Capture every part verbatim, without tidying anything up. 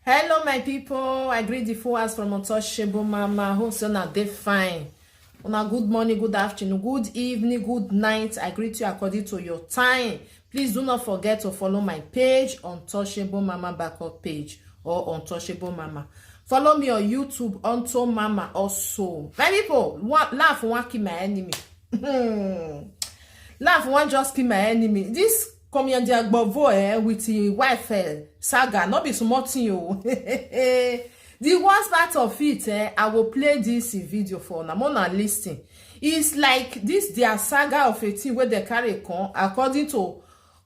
Hello, my people. I greet the full house from Untouchable Mama. Hope so now they fine. Una good morning, good afternoon, good evening, good night. I greet you according to your time. Please do not forget to follow my page, Untouchable Mama Backup page or Untouchable Mama. Follow me on YouTube, Unto Mama also. My people, one, laugh one kill my enemy. Laugh one just kill my enemy. This comedian Agbovo eh, with his wife eh, saga, not be small thing o. The worst part of it eh, I will play this video for una more na listen. It's like this their saga of a thing where they carry come according to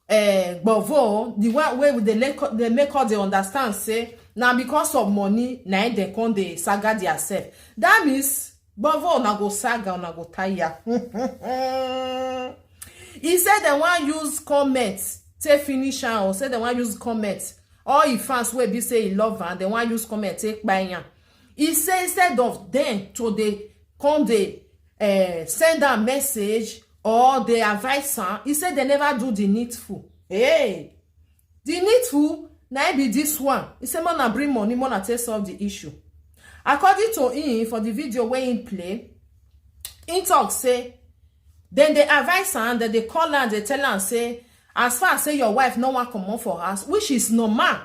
eh, Gbovo, the one wey they make, they make us dey understand say na because of money na im dem come dey saga their self. That means Gbovo una go saga, una go tire. He say dem wan use comment take finish am or say dem wan use comment. All him fans wey be say he love am, dem wan use comment take kpai am. He say instead of dem to dey come dey eh, send am message or dey advise am, he say dem never do the needful. Hey, the needful na im be this one. He say make una bring money, make una take solve the issue. According to him, for the video wey him play, him talk say dem dey advise am, dem dey call am, dey tell am say as far as say your wife no wan comot for house, which is normal.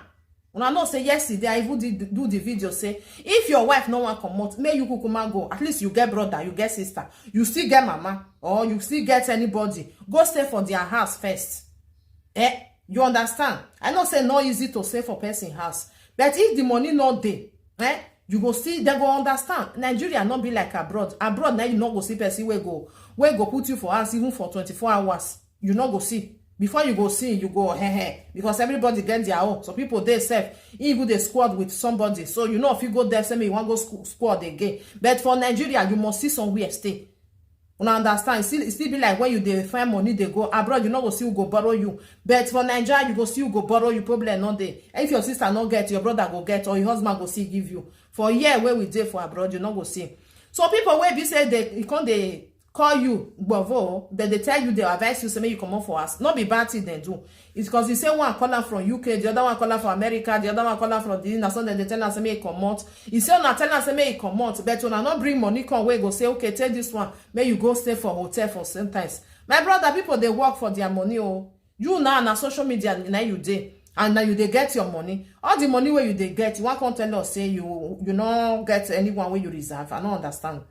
Una know say yesterday I even did do the video say if your wife no wan comot, make you kukuma go. At least you get brother, you get sister, you still get mama, or you still get anybody. Go stay for their house first. Eh, you understand? I know say no easy to stay for person house, but if the money no dey, eh, you go see, dem go understand. Nigeria no be like abroad. Abroad na you no go see person wey go wey go put you for house even for twenty-four hours. You no go see. Before you go see, you go he he, because everybody get their own. Some people dey sef, even dey squad with somebody, so you no fit go there say make you wan go squ- squad again. But for Nigeria, you must see somewhere stay. Una understand? Still, still be like when you dey find money dey go abroad, you no go see who go borrow you. But for Naija, you go see who go borrow you. Problem no dey. If your sister no get, your brother go get, or your husband go see give you. For here wey we dey for abroad, you no go see. So people wey be say they e come dey call you gbovo, dem dey tell you, dey advise you say make you comot for house. No be bad thing dem do. It's because he say one call am from U K, the other one call am from America, the other one call am from the na so dem dey tell am say make e comot. He say una tell am say make e comot, but una no bring money come wey go say okay, take this one, make you go stay for hotel for sometimes. My brother, people dey work for their money o. You now na social media na you dey, and na you dey get your money. All the money wey you dey get, you wan come tell us say you you no get anyone wey you reserve. I no understand.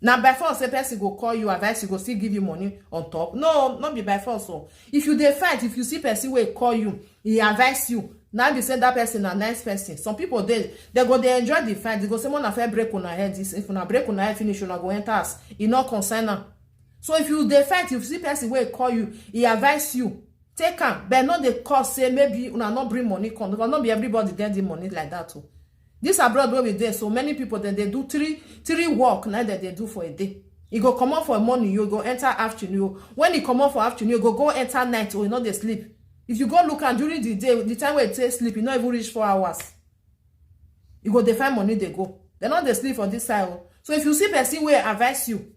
Na by force say person go call you, advise you, go still give you money on top? No, no be by force o. If you dey fight, if you see person wey call you, he advise you, na be say that person na nice person. Some people dey, they go dey enjoy the fight. They go say make una first break una head. This, if una break una head finish, una go enter house. E no concern am. So if you dey fight, you see person wey call you, he advise you, take am. But no dey call say maybe una no bring money come, because no be everybody get the money like that o. This abroad wey we dey, so many people dem dey do three three work na dem dey do for a day. E go comot for morning, you go enter afternoon. When e comot for afternoon, you go go enter night, or you no dey sleep. If you go look am during the day, the time wey e take sleep, e no even reach four hours. You go dey find money dey go. Dem no dey sleep for this side o. So if you see person wey advise you,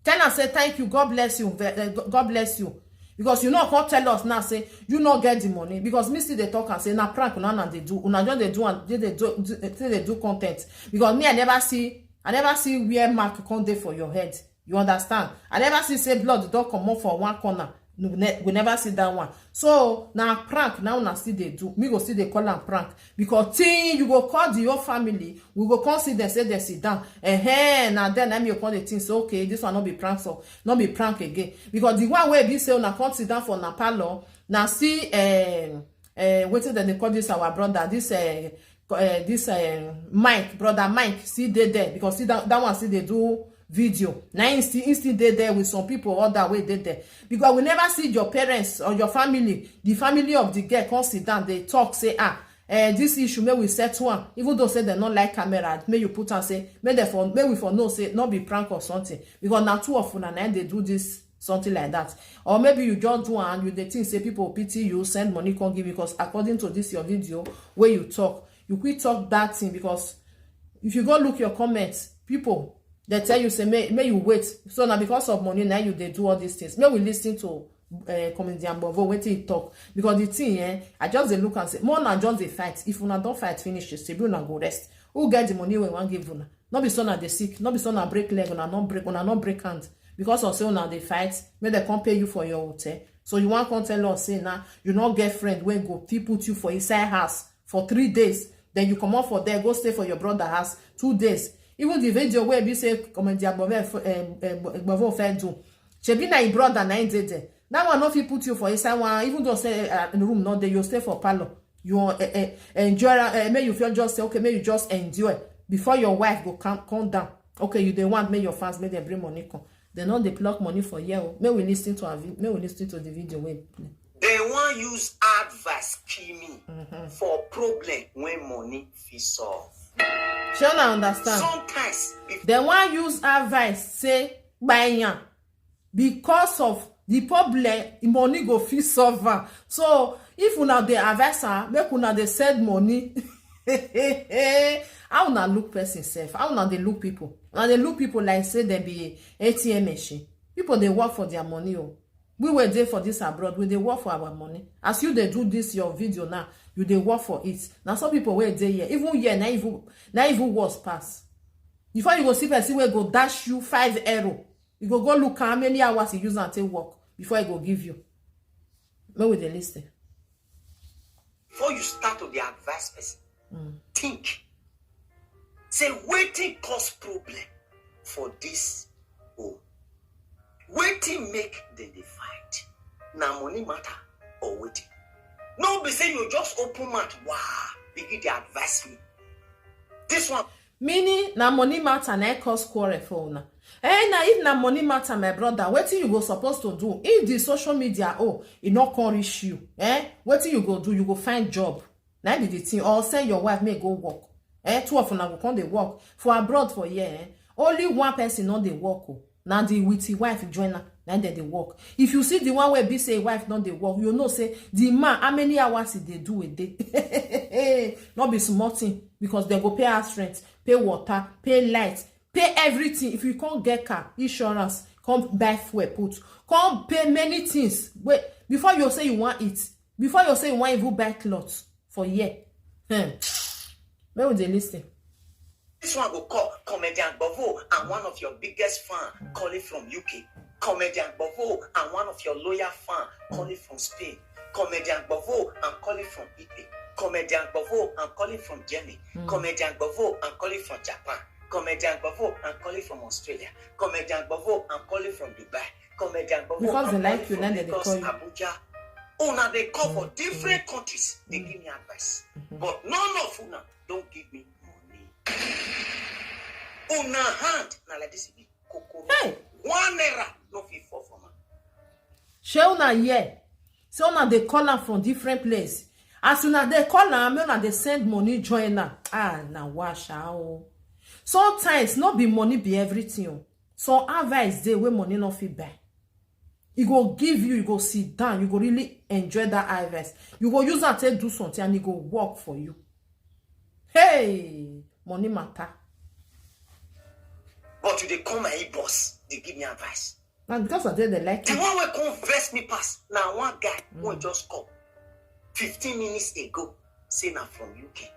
tell am say thank you, God bless you, ve- eh, God bless you, because you no come tell us now say you no get the money. Because me still dey talk am say na prank una na dey do, una just dey do am, dey dey do dey dey do content. Because me, I never see, I never see where mark come dey for your head. You understand? I never see say blood don comot for one corner. We ne- we never see that one. So na prank now una still dey do. Me go still dey call am prank, because till you go call the whole family, we go come see dem say dem sit down. Ehen, na then na me go come dey think say okay, this one no be prank, so no be prank again. Because the one wey be say una come sit down for una parlour, na see eh, eh, wetin dem dey call this our brother, this eh, co- eh, this eh, Mike, brother Mike, still dey there, because see that, that one still dey do video. Na him still him still dey there with some people other wey dey there, because we never see your parents or your family, the family of the girl, come sit down dey talk say ah, eh, this issue make we settle am, even though say dem no like camera, make you put am say make dem for make we for know say no be prank or something, because na two of una na im dey do this something like that. Or maybe you just do am, you dey think say people pity you, send money come give you, because according to this your video wey you talk, you quick talk that thing, because if you go look your comments, people dey tell you say make make you wait. So na because of money na you dey do all these things. Make we listen to uh, comedian Bovo wetin he talk, because the thing, eh, I just dey look and say, more na just dey fight. If una don fight finish, shebi una go rest. Who get the money wey wan give una? No be so na dey sick, no be so na break leg, una no break, una no break hand because of say una dey fight. Make dem come pay you for your hotel. So you wan come tell us say now you no get friend wey go fit put you for inside house for three days, then you comot for there go stay for your brother house two days. Even the video wey be say comedian Bovo, eh, eh, Bovo fit do, shebi na him brother na him dey there. That one no fit put you for inside one, even though say uh, room no dey, you stay for parlor. You uh, uh, enjoy, uh, make you feel just say, okay, make you just endure before your wife go come, come down. Okay, you dey want make your fans make dem bring money come. Dem no dey pluck money for here o. Make we listen to our vi-, make we listen to the video wey play. Dem wan use advice kill me for problem wey money fit solve. Shey una understand? Sometimes, if dem wan use advice say, "Gbayan," because of the problem, money go fit solve am. So if una dey advise am, make una dey send money. How una look person sef? How una dey look people? Una dey look people like say dem be A T M machine. People dey work for their money o. We wey dey for this abroad, we dey work for our money. As you dey do this your video now, you dey work for it. Na some people wey dey here, even here, na even, na even worse pass. Before you go see person wey go dash you five euro, you go go look how many hours he use am take work before he go give you. Make we dey listen. Before you start to dey advise person, think say wetin cause problem for this home. Wetin make dem dey fight? Na money matter or wetin? No be say you just open mouth, wow, begin dey advise me. This one. Meaning na money matter na cause quarrel for una. Eh, na if na money matter, my brother, wetin you go suppose to do? If the social media, oh, e no come reach you, eh, wetin you go do? You go find job. Na be the thing. Or send your wife make go work. Eh, two of una go come dey work. For abroad for here, eh, only one person no dey work o. Na the with him wife join am, na dem dey work. If you see the one wey be say him wife no dey work, you know say the man, how many hours he dey do a day? No be small thing, because dem go pay house rent, pay water, pay light, pay everything. If you come get car, insurance, come buy fuel put, come pay many things. Wait, before you say you wan eat, before you say you wan even buy cloth for here. Hmm. Make we dey listen. This one go call comedian Bovo and one of your biggest fan calling from U K. Comedian Bovo and one of your loyal fan calling from Spain. Comedian Bovo and calling from Italy. Comedian Bovo and calling from Germany. Comedian Bovo and calling from Japan. Comedian Bovo and calling from Australia. Comedian Bovo and calling from Dubai. Comedian Bovo. Because they like you, now they call you. Abuja. Una dey call for different countries. They give me advice. But none of una don give me money. Una hand na like this e be. Kokoro. Hey! One naira no fit fall for man. Shey una hear? So una dey call am from different place. As una dey call am, make una dey send money join am. Ah, na wash o. Sometimes no be money be everything o. Some advice dey wey money no fit buy. E go give you, you go sit down, you go really enjoy that advice. You go use am take do something and e go work for you. Hey, money matter. But you dey call my boss, dey give me advice. Na because I dey dey like you. The one wey come vex me pass na one guy wey just call fifteen minutes ago, say na from U K.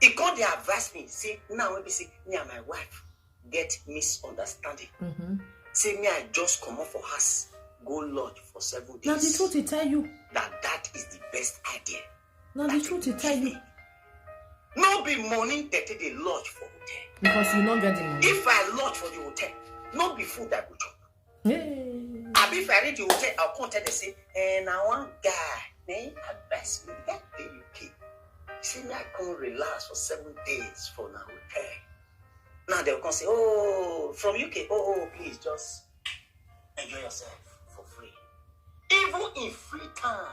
He come dey advise me say now wey be say me and my wife get misunderstanding. Say me I just comot for house go lodge for seven days. Na the truth he tell you. That that is the best idea. Na the truth he tell you. No be money dem take dey lodge for hotel. Because you no get the money. If I lodge for the hotel, no be food I go chop. Hey. Abi if I reach the hotel, I come tell dem say, eh, na one guy na him advise me that day you came. Say me I come relax for seven days for na hotel. Now dem come say, oh, from U K, oh, oh, please just enjoy yourself for free. Even in Freetown,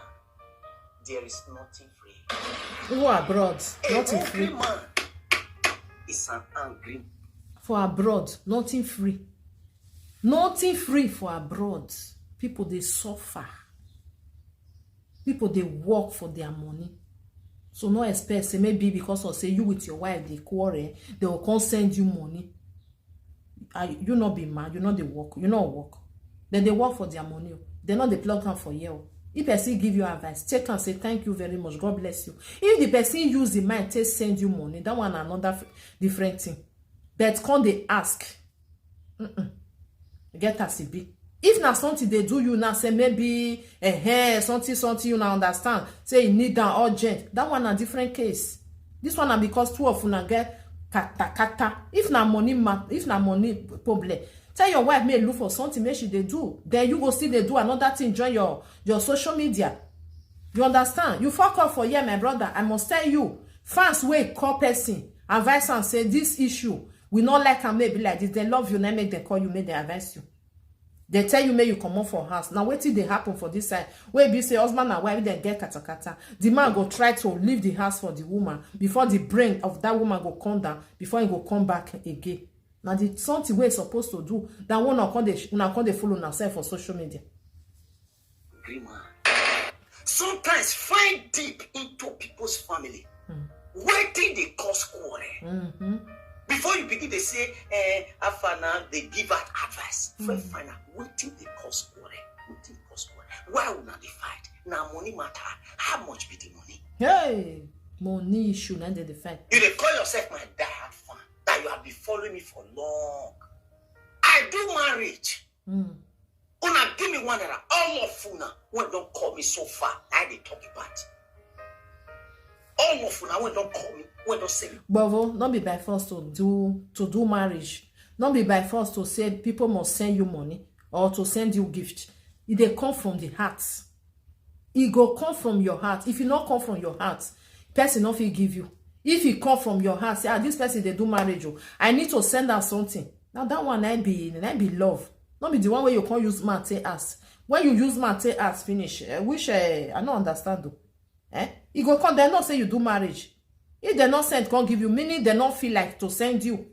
there is nothing free. Even abroad, nothing free. A hungry man is an angry. For abroad, nothing free. Nothing free for abroad. People dey suffer. People dey work for their money. So no expect say maybe because of say you with your wife dey quarrel, they will come send you money. Ah, you no be man, you no dey work, you no work. Dem dey work for their money o. Dem no dey pluck am for here o. If person give you advice, take am, say, "Thank you very much, God bless you." If the person use the mind take send you money, that one na another f-, different thing. But come dey ask. Mm-mm. E get as e be. If na something dey do you now, say maybe, eh, something, something, you na understand, say you need am urgent, that one na different case. This one na because two of una get katakata. If na money ma-, if na money problem, tell your wife make e look for something make she dey do. Then you go still dey do another thing, join your, your social media. You understand? You fuck up for here, my brother. I must tell you, fans wey call person, advise am say this issue, we no like am, maybe like this. Dem love you, na make dem call you, make dem advise you. Dem tell you make you comot for house. Na wetin dey happen for this side. Wey be say husband and wife dem get katakata. The man go try to leave the house for the woman before the brain of that woman go come down, before he go come back again. Na the something wey he suppose to do, that one una come dey, una come dey follow una sef for social media. Gree man. Sometimes find deep into people's family. Wetin dey cause quarrel? Before you begin dey say, eh, how far now, dey give out advice. First find out wetin dey cause quarrel. Wetin dey cause quarrel? Why una dey fight? Na money matter. How much be the money? Hey, money issue na dem dey fight. You dey call yourself my die-hard fan. That you have been following me for long. I do marriage. Una give me one naira. All of una wey don call me so far, na I dey talk about. All of una wey don call me, wey don say me. Bovo, no be by force to do, to do marriage. No be by force to say people must send you money or to send you gift. E dey come from the heart. E go come from your heart. If e no come from your heart, person no fit give you. If e come from your heart, say, "Ah, this person dey do marriage o, I need to send am something." Now that one na be, na be love. No be the one wey you come use mouth take ask. When you use mouth take ask finish, eh, which, eh, I no understand o. Eh? E go come, dem know say you do marriage. If dem no send come give you, meaning dem no feel like to send you.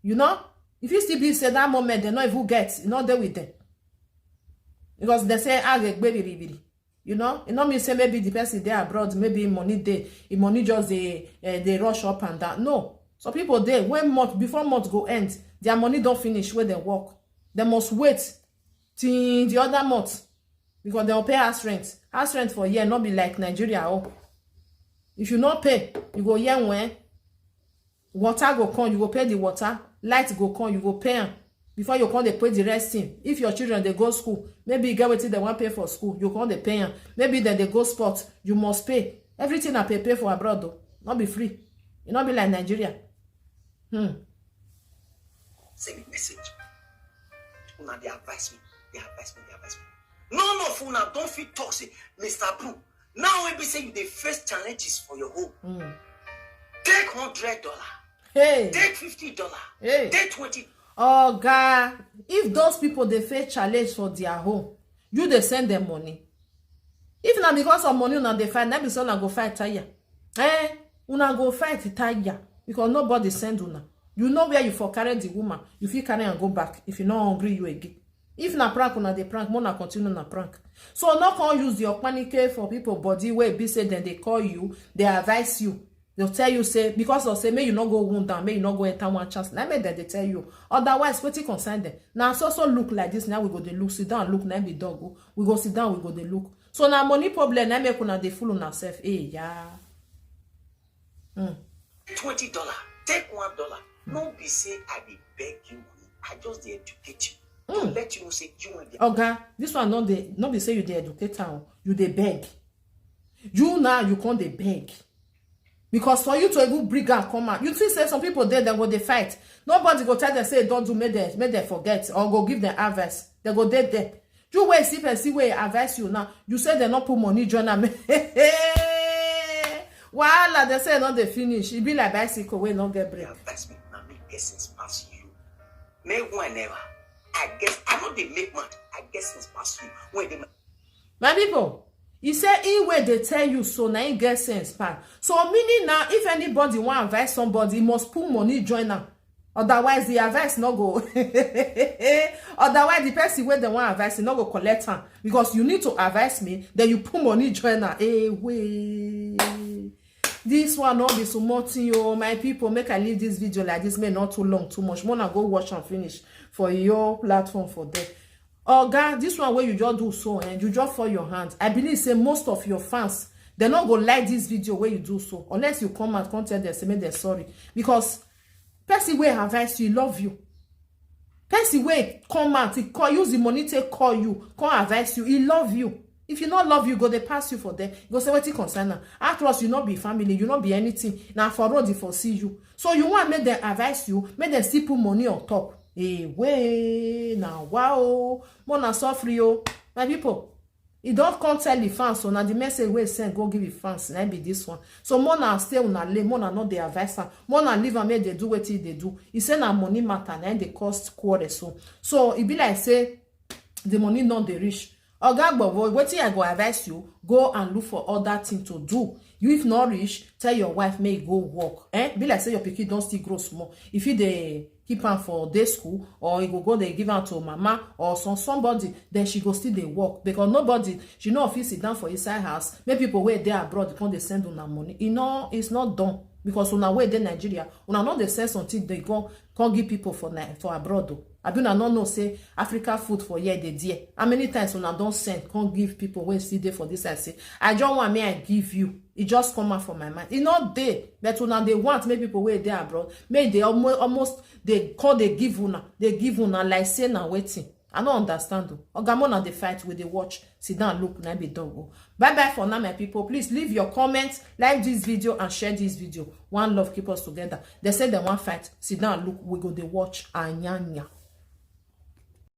You know? If you still be say that moment, dem no even get, e no dey with them. Because dem say, "Ah, they gbe biri biri." You know, e no mean say maybe the person dey abroad, maybe money dey, e money just dey, eh, dey rush up and down. No. Some people dey, when month, before month go end, their money don finish wey dem work. Dem must wait till the other month because dem go pay house rent. House rent for here no be like Nigeria o. If you no pay, you go hear when water go come, you go pay the water, light go come, you go pay am. Before you come dey pay the rest thing. If your children dey go school, maybe you get wetin dem wan pay for school, you come dey pay am. Maybe dem dey go sport, you must pay. Everything na pay pay for abroad o, no be free. E no be like Nigeria. Hmm. Send me message. Una dey advise me, dey advise me, dey advise me. None of una don fit talk say, "Mister Bru, now wey be say you dey face challenges for your home, take hundred dollar, Hey, take fifty dollar, hey, take twenty." Oga, if those people dey face challenge for their home, you dey send them money. If na because of money una dey fight, na be so una go fight tire. Eh, una go fight tire because nobody send una. You know where you for carry the woman, you fit carry am go back if you no hungry you again. If na prank una dey prank, una continue na prank. So no come use your panike for people body wey be say dem dey call you, dey advise you. They'll tell you say, because of say, may you not go wound down, may you not go enter one chance. Na make dem dey tell you. Otherwise, wetin concern them? Now so so look like this. Now we go dey look, sit down, look, now be dog. We go sit down, we go dey look. So na money problem, na make una dey fool una sef. Eh, yeah. Hmm. Twenty dollar, take one dollar. No be say I dey beg you money. I just dey educate you to let you know say you and the Oga, this one no dey, no be say you dey educate am, you dey beg. You now, you come dey beg. Because for you to even bring am come out, you think say some people dey, dem go dey fight. Nobody go tell them say, "Don't do," make dem, make dem forget, or go give them advice. Dem go dey there. You wey see person wey advise you now, you say dem no put money join am. Wahala, dem say e no dey finish. E be like bicycle wey no get brake. Advise me, na me get sense pass you. Me who I never. I guess I no dey make mad. I get sense pass you. When they My people, e say e wey dey tell you so, na im get sense pass. So meaning now, if anybody wan advise somebody, e must put money join am. Otherwise, the advice no go. Otherwise, the person wey dem wan advise, e no go collect am. Because you need to advise me, then you put money join am. Eh, wey. This one no be small thing o, my people. Make I leave this video like this, make e no too long too much. Make una go watch am finish for your platform for there. Oga, this one wey you just do so, eh, you just fall your hand. I believe say most of your fans, they no go like this video wey you do so, unless you come out, come tell them say make dem sorry. Because person wey advise you, he love you. Person wey come out, he call, use the money take call you, come advise you, he love you. If he no love you, go dey pass you for there. He go say wetin concern am. After all, you no be family, you no be anything. Na for road he for see you. So you want make dem advise you, make dem still put money on top. Hey, wey na wow, more na suffering o, my people. He don come tell the fans, so na the message wey he send go give the fans, na be this one. So more na stay una lane, more na no dey advise am, more na leave am make dey do wetin he dey do. He say na money matter na dey cause quarrel so. So e be like say the money no dey reach. Oga Gbovo, wetin I go advise you, go and look for other thing to do. You, if not reach, tell your wife make e go work. Eh? Be like say your pikin don still grow small. If you dey keep am for day school, or you go go dey give am to mama or some somebody, then she go still dey work, because nobody, she no fit sit down for inside house, make people wey dey abroad come dey send una money. E no, it's not done, because una wey dey Nigeria, una no dey send something dey go come give people for Ni-, for abroad o. Abi una no know say Africa food for here dey there? How many times una don send come give people wey still dey for this side say, "I just want me, I give you." E just come out for my mind. E no dey, but una dey want make people wey dey abroad, make they almost, almost dey come dey give una, dey give una like say na wetin. I no understand o. Oga, more na dey fight, we dey watch. Sit down, look, na be dog o. Bye bye for now, my people. Please leave your comments, like this video and share this video. One love, keep us together. They say they wan fight. Sit down, look, we go dey watch. Anyanya.